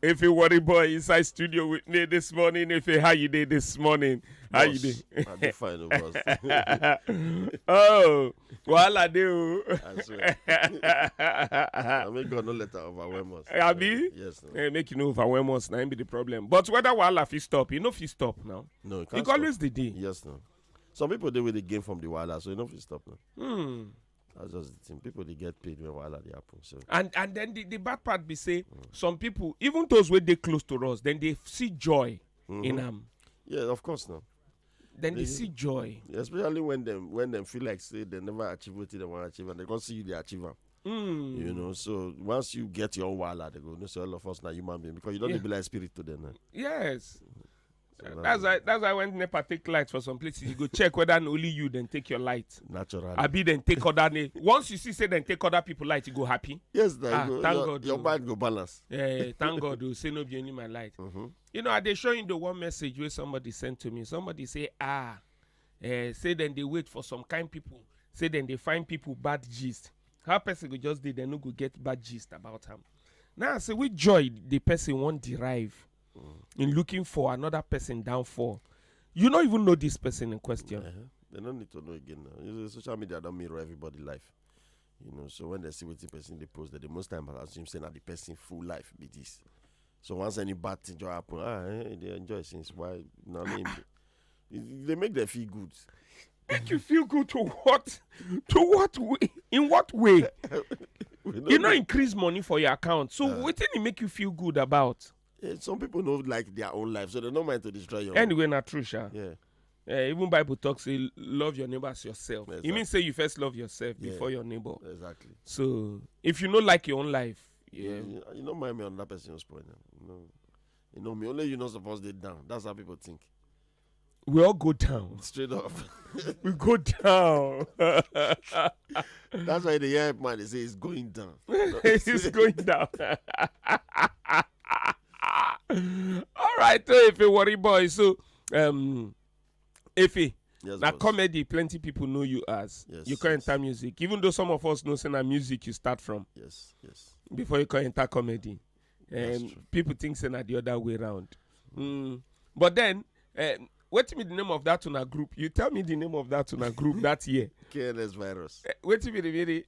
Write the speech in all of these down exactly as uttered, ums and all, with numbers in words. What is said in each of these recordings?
If you worry boy inside studio with me this morning, if you how you did this morning, how you Boss, did? I dey fine, oh, boss. Oh, wahala dey o. I swear. I mean, God no let her overwhelm us. Abi? Yes. No. Eh, make you no overwhelm us, na him be the problem. But whether wahala fit stop, you no fit stop now. No, it You can't go always dey dey. Yes, no. Some people dey with the game from the wahala, so you no fit stop now. Hmm. That's just the thing. People dey get paid when wahala dey happen. So And and then the, the bad part be say some people, even those wey dey close to us, then they see joy in am. Yeah, of course now. Then they They- see joy. Especially when them when them feel like say they never achieve what they want to achieve, and they can't see you they achieve am. Hmm. You know, so once you get your own wahala, they go know say all of us na human being because you don't Yeah. be like spirit to them. Now. Yes. So That's why that's why when nepa take light for some places, you go check whether na only you then take your light. Naturally. Abi then take other name. Once you see say then take other people light, you go happy. Yes, na, Ah, you go, thank your, God, your oh. mind go balance. Eh, thank God, oh, say no be only my light. Mm-hmm. You know, I dey show you the one message where somebody sent to me. Somebody say, ah, eh, say then they wait for some kind people. Say then they find people bad gist. How person go just dey, they no go get bad gist about him. Now I say, which joy the person won't derive in looking for another person downfall? You don't even know this person in question. Uh-huh. They don't need to know again now. You know, social media don't mirror everybody life. You know, so when they see what the person they post, they most time assume say na the person full life be this. So once any bad thing just happen, ah, eh, they enjoy since why now they make them feel good. Make you feel good to what? To what way? In what way? We You no increase money for your account. So wetin dey make you feel good about? Eh, some people know like their own life, so they don't mind to destroy your own. Anyway, na true, sha. Yeah. Eh, even Bible talks say love your neighbor as yourself. It means say you first love yourself Yeah. Before your neighbor. Exactly. So if you no like your own life, yeah. You, you don't mind me on that person's point. Now. No. You know me, only you not supposed to down. That's how people think. We all go down. Straight up. We go down. That's why the young man they say it's going down. It's going down. All right, so if you worry boy, so um if you Yes, na boss. Comedy, plenty people know you as Yes, you can yes. Enter music, even though some of us know say na music you start from Yes, yes. Before you can enter comedy. That's Um, true. people think say na the other way round. Mm. But then, um, wetin be the name of that una group? You tell me the name of that una group that year. K N S virus. Eh, wetin be the meaning?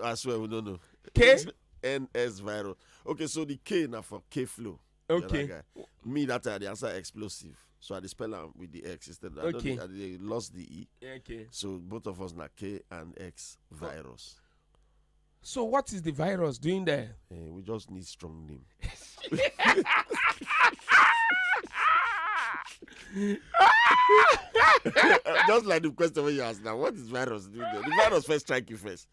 I swear we don't know. K? N S virus. Okay, so the K now for K flow. The other Okay. Guy. Me that time the answer explosive. So I dey spell am with the X instead. I don't Okay. dey- I dey lost the E. Okay. So both of us na K and X virus. So what is the virus doing there? Eh, we just need strong name. Just like the question when you ask now, what is virus doing there? The virus first strike you first.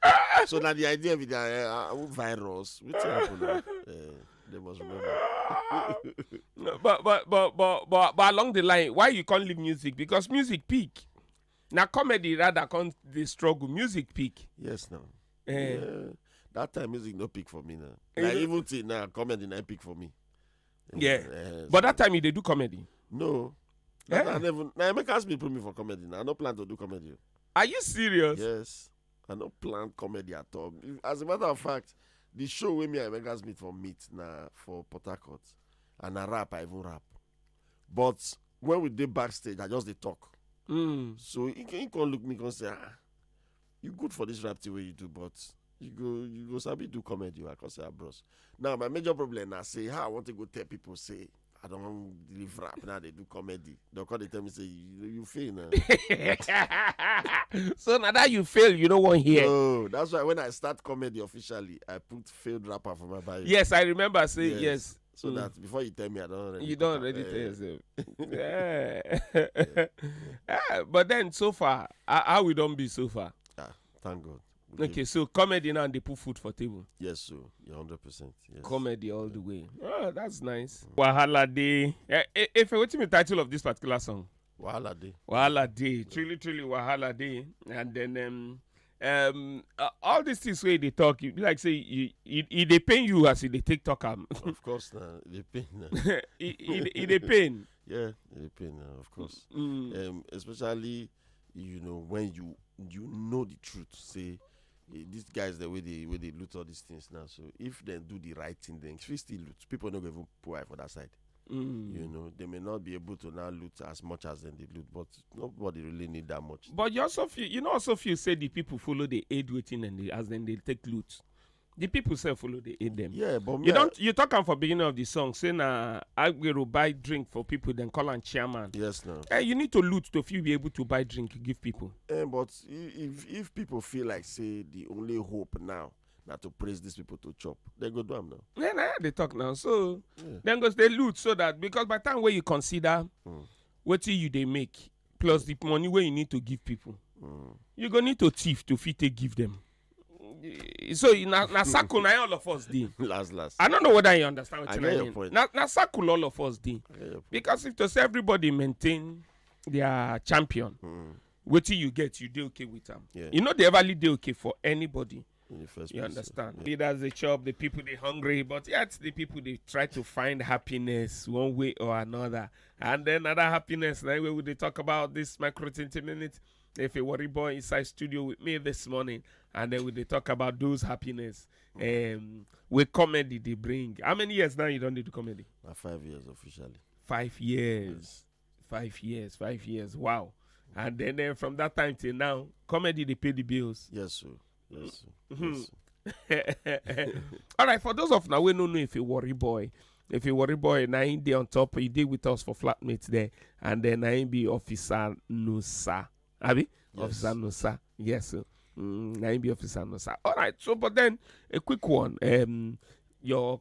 So now the idea with the uh, uh, virus, what happened? Uh, they must remember. No, but, but but but but but along the line, why you can't leave music? Because music peak. Now comedy rather can't they struggle. Music peak. Yes, now. Eh. Yeah. That time music no pick for me now. Eh, Like no- even till now, comedy not pick for me. Yeah. Eh, But so- that time you they do comedy. No. Eh? That I never. Now Emeka asked me to put me for comedy. Now I no plan to do comedy. Are you serious? Yes. I no plan comedy at all. As a matter of fact, the show with me and Emeka meet for meet now for Port Harcourt, and I rap, I even rap. But when we did backstage, I just did talk. Mm. So he can, he can look me and say, ah, you good for this rap thing where you do, but you go you go sabi do comedy. I can say, ah, bros. Now my major problem, I say how I want to go tell people say I don't leave rap now. They do comedy. They'll call they tell me say you, you fail now. So now that you fail, you don't want here. No, that's why when I start comedy officially, I put failed rapper for my bio. Yes, I remember say yes. So Mm. That before you tell me, I don't already. You don't put am. already Eh, tell yourself. Yeah. Ah, but then so far, how, how we don't be so far? Ah, thank God. We Okay, so comedy now they put food for table. Yes, so you're hundred percent. Yes. Comedy all the way. Oh, that's nice. Wahala day. Eh, eh, if what's the title of this particular song? Wahala day. Wahala day. Truly, truly, wahala day. And then um, um, uh, all these things where they talk, you be like say you, you, you they pain you as you they take talk am. Of course, now they pain. Now. It, it, it they pain. Yeah, they pain now. Of course. Mm. Um, especially, you know, when you you know the truth, say Eh, these guys, the way they, way they loot all these things now. So if they do the right thing, then if still loot, people no go even put eye for that side. You know, they may not be able to now loot as much as then they loot, but nobody really need that much. But you also feel, you know, also feel say the people follow the aid waiting and the, as then they take loot. The people say follow the aid them. Yeah, but me, You I- don't. You talk am for beginning of the song. Say na Agbero buy drink for people, then call am chairman. Yes, now. Eh, you need to loot to feel be able to buy drink give people. Eh, but i- if if people feel like say the only hope now na to praise these people to chop, they go do am now. Yeah, na they talk now. So Yeah. then goes they loot so that, because by the time where you consider Mm. what you they make plus the money where you need to give people, Mm. you go need to thief to fit take give them. So na na circle na all of us dey. Last last. I don't know whether you understand what I I get your mean. Point. Na na circle all of us dey. I get your point. Because if to say everybody maintain their champion, Mm. wetin you get, you dey okay with am. Yeah. You know they ever dey okay for anybody. In the first You place, understand? yeah. Leaders they chop, the people they hungry, but yet the people they try to find happiness one way or another. And then other happiness, na where we they talk about this micro twenty minutes. If a worry boy inside studio with me this morning, and then we they talk about those happiness. Um, we comedy they bring. How many years now you don't do comedy? Na five years officially. Five years. Five years. Five years. Wow. And then, then from that time till now, comedy they pay the bills. Yes, sir. Yes, sir. Mhm. Yes, sir. All right, for those of now we no know if a worry boy, if a worry boy, now he dey on top, he dey with us for flatmates there, and then now he be officer Nusa, Abi? Yes. Officer Nusa, yes, sir. Mm, now he be officer Nusa. All right, so but then a quick one, um, your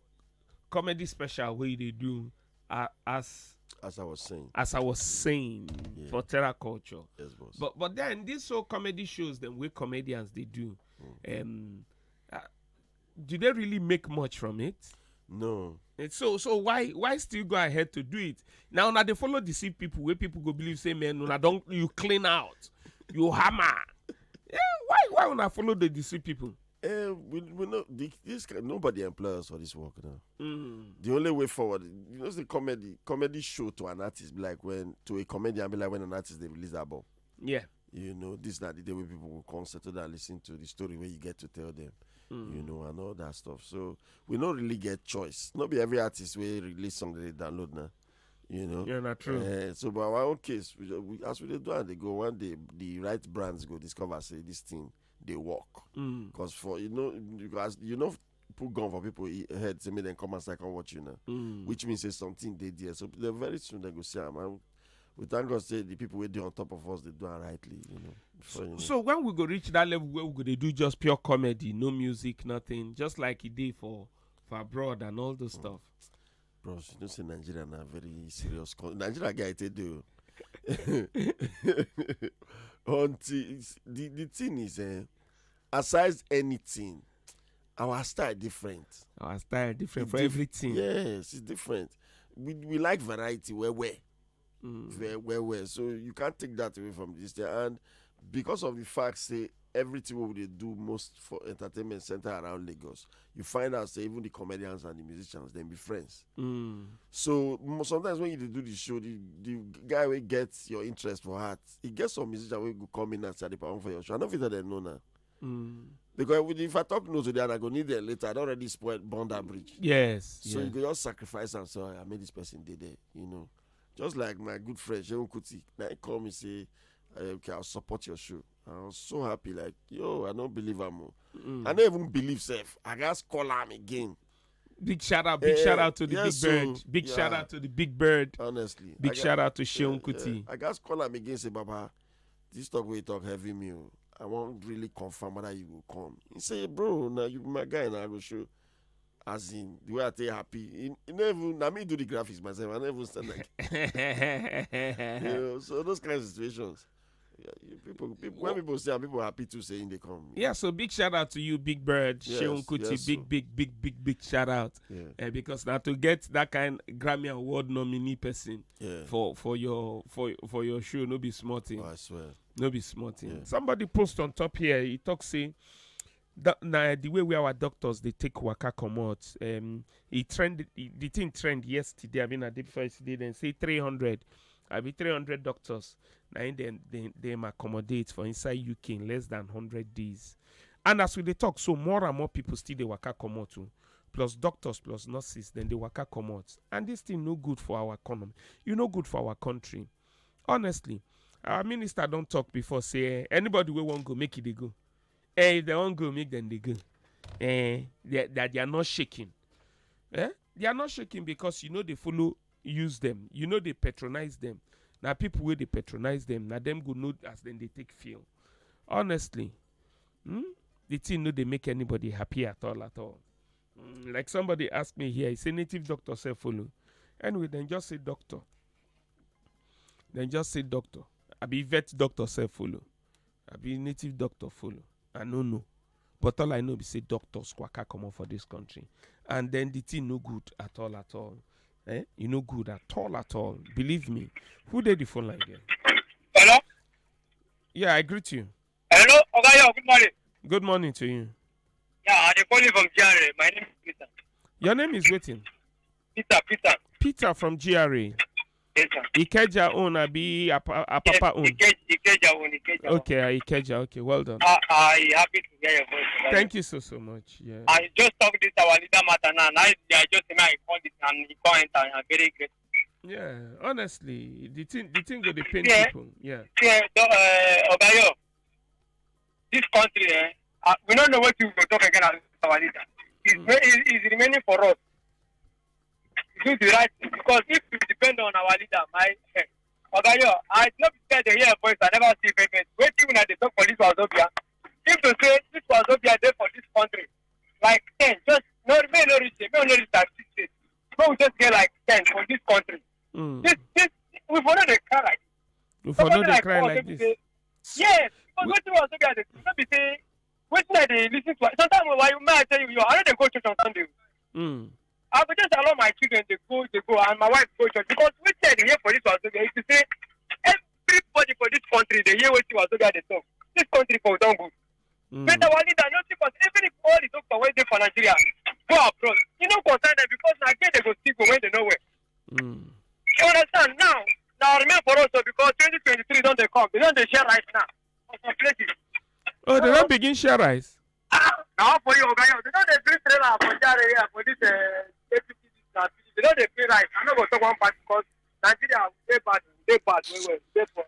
comedy special where they do uh, as As I was saying. as I was saying Yeah. for Terra Culture. Yes, boss. But but then these so comedy shows, then we comedians they do. Um, uh, do they really make much from it? No. And so so why why still go ahead to do it? Now now they follow deceive people where people go believe say man, una don't you clean out, you hammer. Yeah, why why una follow the deceive people? Eh, we, we know the, this kind, nobody employ us for this work now. Mm. The only way forward, you know, the comedy comedy show to an artist be like when to a comedian be like when an artist they release album. Yeah. You know, this na the day where people will come settle down, listen to the story where you get to tell them, Mm. you know, and all that stuff. So we don't really get choice. Not be every artist will release song that they download now. You know. Yeah, not true. Eh, so, but our own case, we, we, as we dey do and they go one day, the right brands go discover say this thing they work. Mm. Because for you know, you guys, you know, put gun for people he- head, say me then come and second watch you now, Mm. which means say something they there. So they very soon they go see am. And we thank God say the people wey dey on top of us they do am rightly. You know. Before you know. So when we go reach that level where we go they do just pure comedy, no music, nothing, just like he did for for abroad and all those stuff. Bros, you know say Nigeria na very serious. Con- Nigeria guy take do. Until it's- the the thing is, eh, aside anything, our style different. Our style different It for diff- everything. Yes, it's different. We we like variety. Where where Mm. very well well, so you can't take that away from this thing. And because of the fact say everything we dey do most for entertainment center around Lagos, you find out say even the comedians and the musicians then be friends. Mm. So mo- sometimes when you dey do the show, the the guy wey gets your interest for heart, he gets some musician wey go come in and say they perform for your show. I don't fit tell them no now. Mm. Because with- if I talk no to them, I go need them later. I don't already spoil burn that bridge. Yes. So Yeah. You go just sacrifice and say, "Oh, I made this person dey there," you know. Just like my good friend Sheun Kuti, now he call me say, "Eh, okay, I'll support your show." I was so happy, like, yo, I don't believe am. Oh. Mm. I don't even believe self. I just call am again. Big shout out, big Eh, shout out to the yes, big bird. so, Big shout yeah. out to the big bird. Honestly, Big I got- shout out to yeah, Sheun yeah. Kuti. I just call am again, say, "Baba, this talk wey you talk heavy me. Oh. I won't really confirm whether you will come." He say, "Bro, now you be my guy, now I go show." As in, the way I take happy, he, he never even, I mean, do the graphics myself. I never even stand like, you know, so those kind of situations. Yeah, you people, people, when people say, and people happy to say in they come. Yeah, so big shout out to you, Big Bird, Yes, Sheun Kuti, yes, big, sir. Big, big, big, big shout out. Yeah, Uh, because now to get that kind Grammy Award nominee person yeah. for for your for for your show, no be small thing. Oh, I swear. No be small thing. Yeah. Somebody post on top here. He talk say that now the way we our doctors they take waka comot. Um, he trend he, the thing trend yesterday. I mean, I did before yesterday. Then say three hundred. I be three hundred doctors. Now then they they accommodate for inside U K in less than hundred days. And as we dey talk so, more and more people still dey waka comot o. Plus doctors, plus nurses, dem dey waka comot. And this thing no good for our economy. E no good for our country. Honestly, our minister don talk before say, eh, anybody wey wan go, make e dey go. Eh, if dem wan go, make dem dey go. Eh, they, that they are not shaking. Eh? They are not shaking because you no dey follow use them. You no dey patronize them. Na people wey dey patronize them, na dem go know as dem dey take feel. Honestly, hmm? The thing no dey make anybody happy at all, at all. Mm, like somebody asked me here, he say native doctor sef follow. Anyway, dem just say doctor. Dem just say doctor. Abi vet doctor sef follow. Abi native doctor follow. I no know. But all I know be say doctors waka comot for this country. And then the thing no good at all, at all. Eh? E no good at all, at all. Believe me. Who dey the phone line there? Hello? Yeah, I greet you. Hello? Oga, yo, good morning. Good morning to you. Yeah, I dey call you from G R A. My name is Peter. Your name is waiting. Peter, Peter. Peter from G R A. Yes, sir. Ikeja own abi Apa- Apapa Yes, own? Ikeja, Ikeja own, Ikeja own. Okay, uh, Ikeja. Okay, well done. I, I happy to hear your voice. Oga. Thank you so, so much. Yeah. I just talk this our leader matter now. Now I just say I call this and he come enter. I'm very grateful. Yeah, honestly, the thing, the thing go dey pain Yeah. People. Yeah. Yeah, do, uh, Oga, yo, this country, eh, uh, we don't know what we go talk again as our leader. It's, Mm. re- it's, it's remaining for us to do the right thing, because if we depend on our leader, my, eh, Oga, yo, I no be scared to hear voice. I never see payment. Wait till una dey talk for this Wazobia. If to say this Wazobia dey for this country, like ten, just no, may no reach, may no reach thirty six. May we just get like ten for this country. Mm. This, this, we for no dey cry like We for no somebody dey like cry us, like we this. Say, yes, because We- wetin was so bad, no be say wetin I dey listen to. Sometimes when you may I tell you, yo, I no dey go church on Sunday. Mm. I go just allow my children dey go, dey go, and my wife go church, because wetin I dey hear for this was so bad. If you say everybody for this country dey hear wetin was so bad dey talk, this country for don go. Mm. But our leader no see, because even if all the doctor wey dey for Nigeria go abroad, e no concern them, because na again they go still go when they no well. Mm. You understand now? Now remain for us o, because twenty twenty-three don dey come. They don dey share rice now for some places. Oh, they don begin share rice. Ah, na for you, Oga, yo. They don dey bring trailer for that area for this uh, A P C, this na P D P. They don dey bring rice. I no go talk one part because Nigeria dey bad, dey bad well well. Dey for.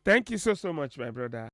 Thank you so, so much, my brother.